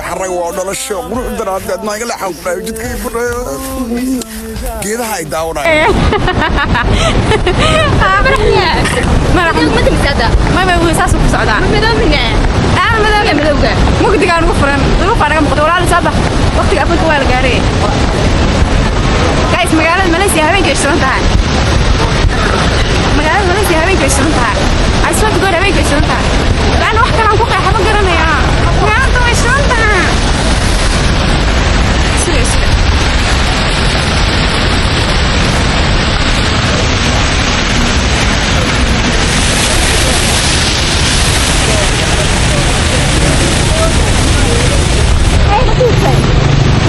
Xaraga waa dhalasho qurux daraaddeed maa iga leexan ku dhahay jidka ku dhahay geedaha ay daawanayaan. Maya, saas ku socdaa. Ah, madowga mugdigaa nugu furan, duruufaa naga muuqda. Walaal, soo bax, waqtiga afurka waa la gaaray. Guys, magaalada Malaysia habeenkay shidan tahay. Magaalada Malaysia habeenkay shidan tahay. I swear to God, habeenkay shidan tahay. Laana wax kalaan ku qeexa ma garanayaa. Magaalada way shidan tahay. Suga, suga.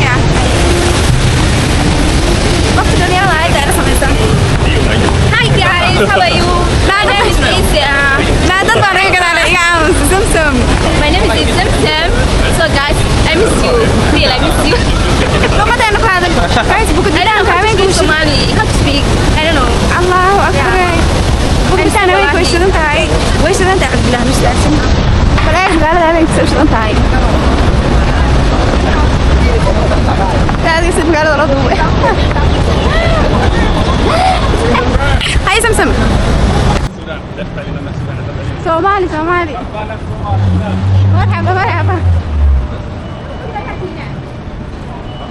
Yeah. Waqti dhalinyarada ayada ala samaysan. Hi guys, how are you? My name is Naa, dad baa naga gadaala, iga aamusa, Samsam. My name is Zamzam. So guys, I miss you. Real, I miss you. Luqadeena ku hadal. Guys, I don't know how to habeenkii speak Somali. How to speak? I don't know. Allahu akbar. Bukitaan habeenkii way shidan tahay. Way shidan tahay, Cabdillah, mistaagsan. Bal eeg magaalada habeenkii say u shidan tahay. Adiga si magaalada loo duubay. Hay, Samsam. Soomaali, Soomaali. Marxaba, marxaba.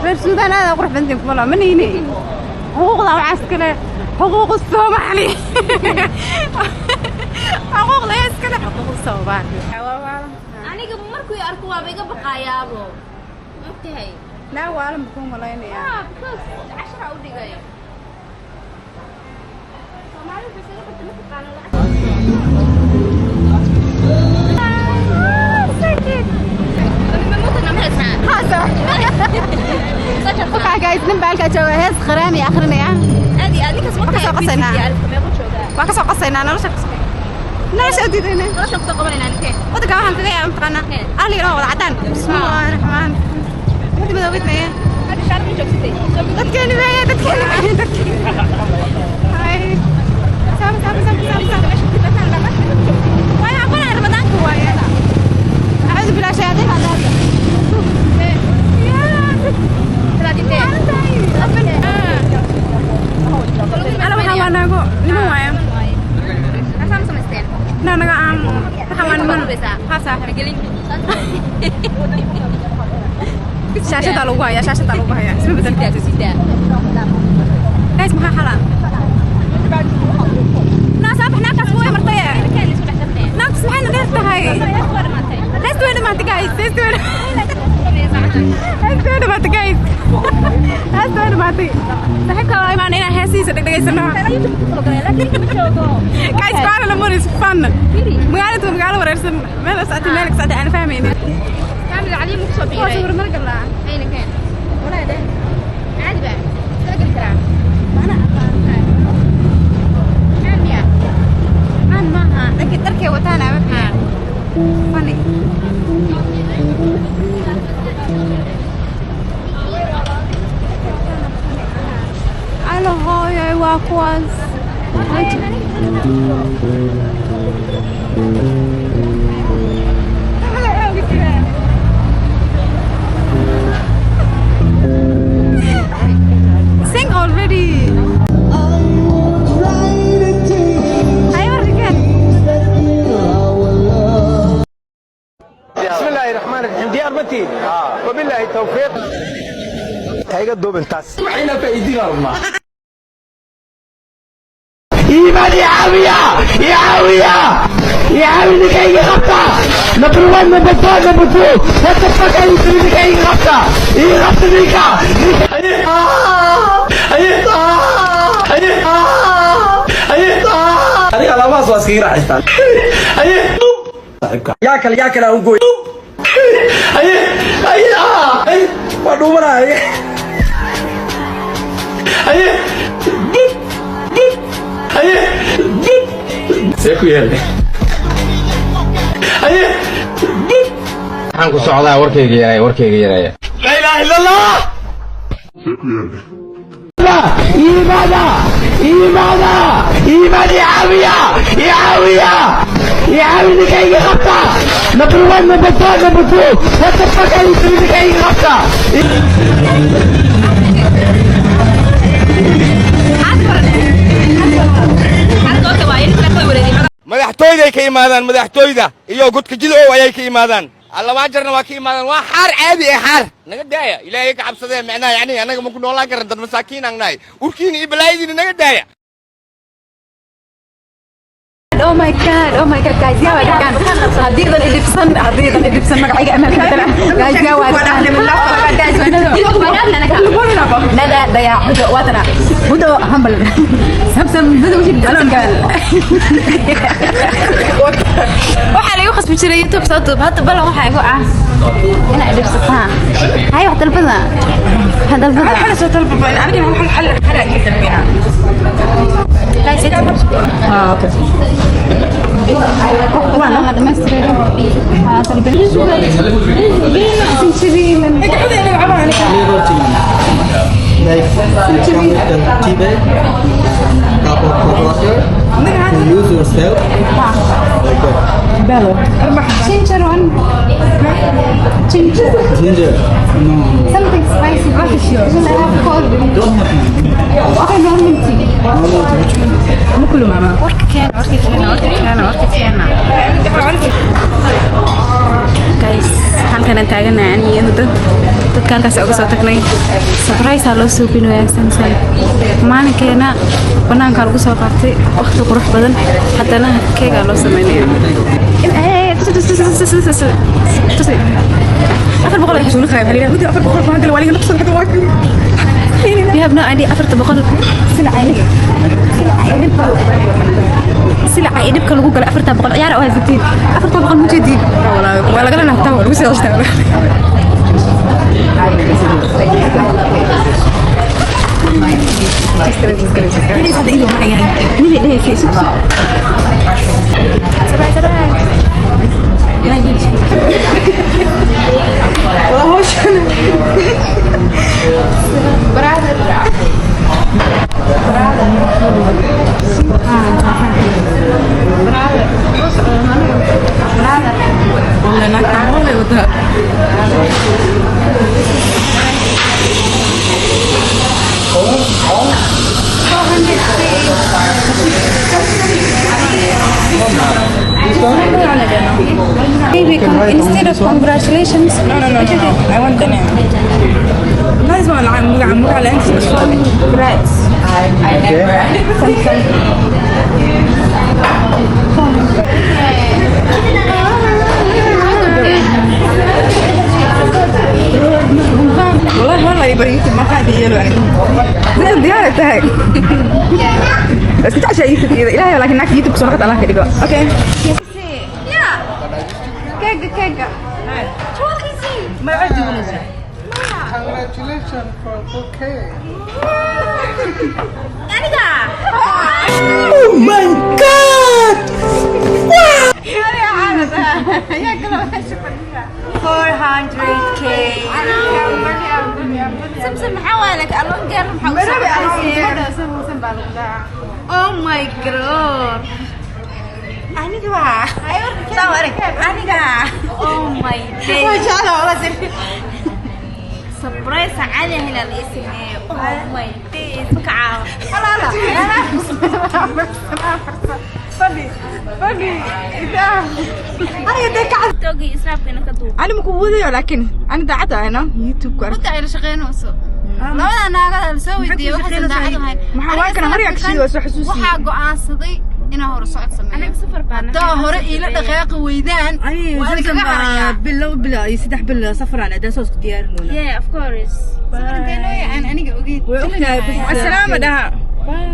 Reer Suudaan aad qurux badantiin kuma laha, ma nihini. Xuquuqda waxaa iskale xuquuq Soomaali. Xuquuqda yaa iskale xuquuq Soomaali. Aniga markuu i arko waaba iga baqaayaabo. Ogtahay? Naa waalan buu kuu malaynayaa. Ah, because cashara u dhigay. Soomaali wuxuu isaga bartay, ma taqaano lacag. So cute. Hasa. Waxaa guys, nin baa halkaa jooga, hees qaraami akhrinaya. Waa kasoo qasaynaa. Waa kasoo qasaynaa nolosha. Nolosha u diidayna. Waddanka waxaan kaga yaaba mataqaanaa ahliga dhan wada caddaan. Bismillaahi raxmaan. Mid madoobid meye. Dadkeeni meye, dadkeeni meye, dadkeeni. Hay. Saaba, saaba, saaba, saaba, saaba. Waayo aqoonaya Ramadaanka waaye. Acuudu bilaa shayaadiin baa daadiya. Yaa. Ala, waxaan waa naago niman waaye. Na naga aan waxaan waa niman. Haa saaxiib. Shaashadaa lagu hayaa, shaashadaa lagu hayaa. Isma bedel kartid. Guys, maxaa xalaa? Naa saabax, naagtaas way martay. Naagtaas maxay na dheer tahay? Heesta way dhamaatay guys, heesta way dhamaatay guys. Heesta way dhamaatay. Saaxiibka waa imaan inaan heesihiisa dhegdhegaysano. Guys, Kuala Lumpur is fun. Magaaladu waa magaalo wareersan. Meel la socotay, meel ka socotay aan fahmaynin. Waa sawir mala galaa. Mana aqaan. Caan maaha. Laakiin dharkay wataan ama fiican. Funny. Alo hooyoy, waa kuwaas. Sing already. Hay marka. بسم الله الرحمن الرحيم، diyaar ma tihin? وبالله التوفيق. Hayga duubintaas. Waxayna faa'iidin rabnaa. Iimaan caawiya, caawiya, caawi. Ninkayga qabta. Number one, number four, number two. What the fuck are you doing? Ninkayga qabta, ii qabta ninka. Haye haye haye haye. Adiga alaabahaas waa iskaga raaxaystaan. Haye saaxiibka, yaa kale, yaa kale aan u gooy. Haye haye haye, waa dhuumanaa. Haye haye bub bub. Haye bub, see ku yeelay? Haye bub. Waxaan ku socdaa warkayga yaraya, warkayga yaraya. Laa ilaaha illa Allah. Iimaada, iimaada, iimaan, caawiya, caawiya. Icaawi, ninkayga qabta. Number one, number four, number two. What the fuck are you doing? Ninkayga qabta. Madaxtooyday ka imaadaan, madaxtooyda iyo godka jidow ayay ka imaadaan, labaan jarna waa ka imaadaan. Waa xaar caadi eh, xaar naga daaya. Ilaahay ka cabsadee, micnaha yani annaga ma ku noolaan karan, dad masaakiin aan nahay. Urkiina iyo balaayadiina naga daaya. Oh my God, oh my God, guys, yaa waa dadkan. Haddiidan idhibsan, haddiidan idhibsan, magacayga amaal ka bedela. Guys, yaa waa dadkan. Guys, waa Nada. Nada dayaa Hudo, waatana. Hudo humble. Samsam Hudo wixii gaal. Waxaa lagu khasbi jiray YouTube soo duub. Hadda balan waxaa igu ah inaa idhibsataan. Hay, wax dalbada. Wax dalbada. Xal soo dalbaba aniga, xal xal xal dalbina. Guys, Ah, okay. waa dhamaystiray. Waa dalbin. Sinjibiil. Like you come with the tea bag, cup of hot water, you use yourself like that. Ginger one. Ginger. Ginger? No. Something spicy. Because I have cold. Don't have none. Okay, normal tea. Normal tea, which one? Warka keena, warka keena, warka keena, warka keena. Guys, halkan aan taaganahay ani iyo Hudo. Dadka halkaas uga soo tagnay. Surprise aa loo suubinayaa Samsam. Maalinkeena banaanka lagu soo qaatay waqti qurux badan. Haddana keegaa loo sameynaya. Tusi, tusi, tusi, tusi, tusi, tusi. 400 ay xasuulin karaa. Hudo, 400 baan galay, waliga nafsada waa. You have no idea, 400 silaca iyo dhibka lagu galay 400 ciyaar oo haysatiin. 400 ma jeediin. Waa lagala naaftaa, waa lagu sii hashtaa. Midii dhehaysay isu tusi. Surprise, surprise. Wala hawshan. Brother. Brother. Brother. والله naagta والله wadaa. Maybe instead of congratulations. No. I want the name. Nice one. magaca magaca la'aantiis. Congrats. Okay. والله والله يبقى YouTube ma qaadi yeelo aniga. Sidee diyaar tahay? Bas ku jeceshahay YouTube iyada. Ilaahay, laakiin naagta YouTube soo noqota Allah ka dhigo. Okay. Yeah. Keega, keega. Congratulations for bouquet. Aniga. Oh my God! Yaa kale meesha fadhiya. 400K. Samsam, maxaa waaye lak aloon gaar maxaa u soo Gabadha Samsam baa lagu dhaca. Oh my God. Aniga waa. Aniga. Oh my days. Waa jeclaa walaal sir. Surprise caadi ah inaa la ii sameeyo. Oh my days. Maka Walaala. Fadhi. Fadhi. Idaa. Aniga dee ka TikTok iyo Snapkana ka duub. Ani ma ku wadayo, laakiin ani daacad ahayna YouTube ku arag. Runta ayna shaqeynayso. Labada naagada la soo weydiiyey waxaysan daacad ahayn. Maxaa waa kana hore agshiyo waa soo xasuusi. Waxaa go'aansaday inaan hore socod sameeyo. Aniga safar baan ahay. Haddaa hore iila dhaqaaqi weydaan, waa idinkaga harayaa. bil, 2 bil iyo 3 bil safar aan adaa soo isku diyaarinayna. Yeah, of course. Safarintee noo yacan aniga ogeyd. Way ogtahay bas. Asalaama dhaha.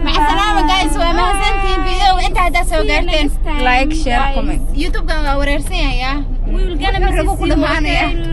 Maca salaama guys, waa mahadsantihiin video inta haddaa soo gaarteen. Like, share, comment. YouTube-kan waa wareersan yahay. We will gonna miss Raguu ku you. dhamaanaya. Okay.